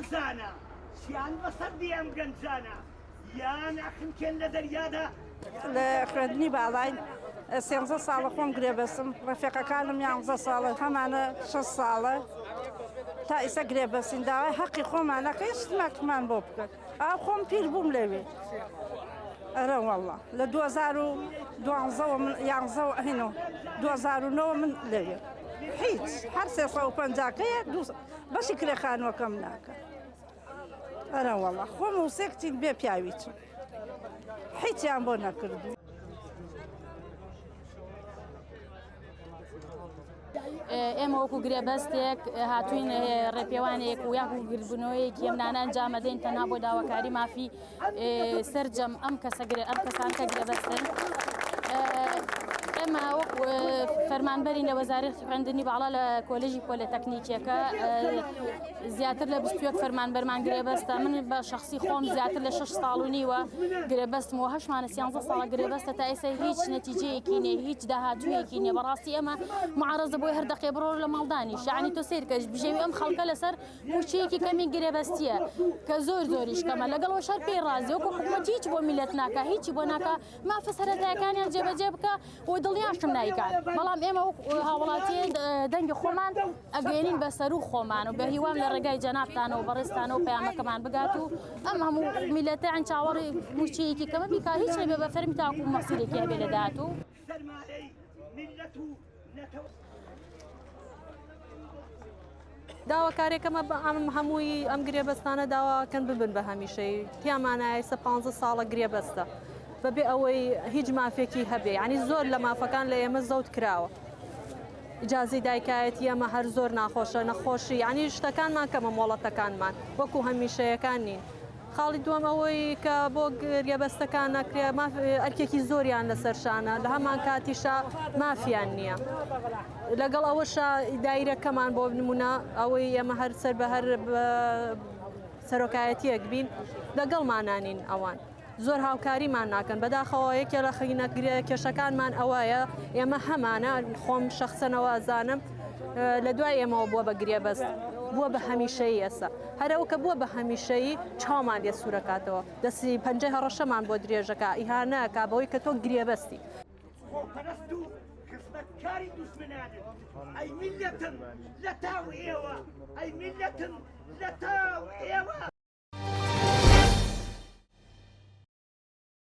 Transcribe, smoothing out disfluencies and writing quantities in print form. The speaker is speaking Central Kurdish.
بزانە چیان بەسەر دێ ئەم گەنجانە یان ئەخنکێن لە دەریادا. لە خوێندنی باڵای سێنزە ساڵە خۆم گرێبەستم ڕەفیقەکانم یانزە ساڵە هەمانە شەش ساڵە تا ئیسە گرێبەستین داوای هەقی خۆمانەکەی شتمەکمان بۆ بکەن ئا خۆم پیر بووم لەوێ ئەرە والله لە 2012 من یانزەوە هینۆ 2009 من لەوێ هیچ هەر 350 کەیە بەشی کرێ خانووەکەم ناکە ئەرە وەڵا خۆم و سێ کچین بێ پیاوی چم هیچیان بۆ نەکردو. ئێمە وەکو گرێبەستێک هاتوین ڕێپێوانێک و یاکو گربوونەوەیەکی ئەمنانە ئەنجامەدەین تەنها بۆ داواکاری مافی سەرجەم ئەم کەسە گرێ ئەم کەسان کە گرێبەستن. ئێمە وەک فەرمانبەرین لە وەزارەتی خوێندنی باڵا لە کۆلێژی پۆلێتەکنیکیەکە زیاتر لە 21 فەرمانبەرمان گرێبەستە من بە شخصی خۆم زیاتر لە 6 ساڵ و نیوە گرێبەستم و هەشمانە 13 ساڵە گرێبەستە تا ئێستا هیچ نەتیجەیەکی نیە هیچ داهاتوویەکی نیە بەڕاستی ئێمە معارەزە بۆی هەر دەقێ بڕۆ لە ماڵدانیش یعنی تۆ سەیرکەش بژێوی ئەم خەڵکە لەسەر مووچەیەکی کەمی گرێبەستیە کە زۆر زۆریش کەمە لەگەڵ وەشەر پێی ڕازی وەکو حکومەت هیچ بۆ میلەت ناکا هیچی بۆ ناکا مافە سەرەتایەکانیان جێبەجێ بکە و دڵنیاشم نایکات بەڵام ئێمە وەک هاوڵاتی دەنگی خۆمان ئەگەێنین بە سەرو خۆمان و بە هیوام لە ڕێگای جەنابتانەوە بەڕێزتانەوە پەیامەکەمان بگات و ئەم هەموو میلەتە عین چاوەڕی مووچەیەکی کەمە بیکا هیچ نەبێ بە فەرمی تاکو مەسیرێکی هەبێ لە داهاتوو. سەرمایەی میللەت و نەتەوە. داواکاریەکەمە بە ئەم هەمووی ئەم گرێبەستانە داواکەن ببن بە هەمیشەی تیامانایە ئێستا پ ساڵە گرێبەستە بەبێ ئەوەی هیچ مافێکی هەبێ ینی زۆر لە مافەکان لە ئێمە زەوت کراوە ئیجازەی دایکایەتی ئەمە هەر زۆر ناخۆشە نەخۆشی ینی شتەکانمان کەمە مۆڵەتەکانمان وەکو هەمیشەیەکان نین خاڵی دووەم ئەوەی کە بۆ گرێبەستەکان ناکرێ ئەرکێکی زۆریان لەسەر شانە لە هەمان کاتیشا مافیان نییە. لەگەڵ ئەوەشا دایرەکەمان بۆ نمونە ئەوەی ئێمە هەر سەر بە هەر سەرۆکایەتیەک بین لەگەڵمانانین ئەوان. زۆر هاوکاریمان ناکەن بەداخەوە یەکێ لە خینە کێشەکانمان ئەوەیە ئێمە هەمانە خۆم شەخسەنەوە ئەزانم لە دوای ئێمەوە بووە بە گرێبەست بووە بە هەمیشەیی ئێستا هەرەوە کە بووە بە هەمیشەیی چاومان لێ سوورەکاتەوە دەستی پەنجەی هەڕەشەمان بۆ درێژەکە ئیهانەکە بەوەی کە تۆ گرێبەستی. خۆپەرست و خزمەتکاری دوژمنانن ئەی میللەتم لەتاو ئێوە ئەی میللەتم لەتاو ئێوە.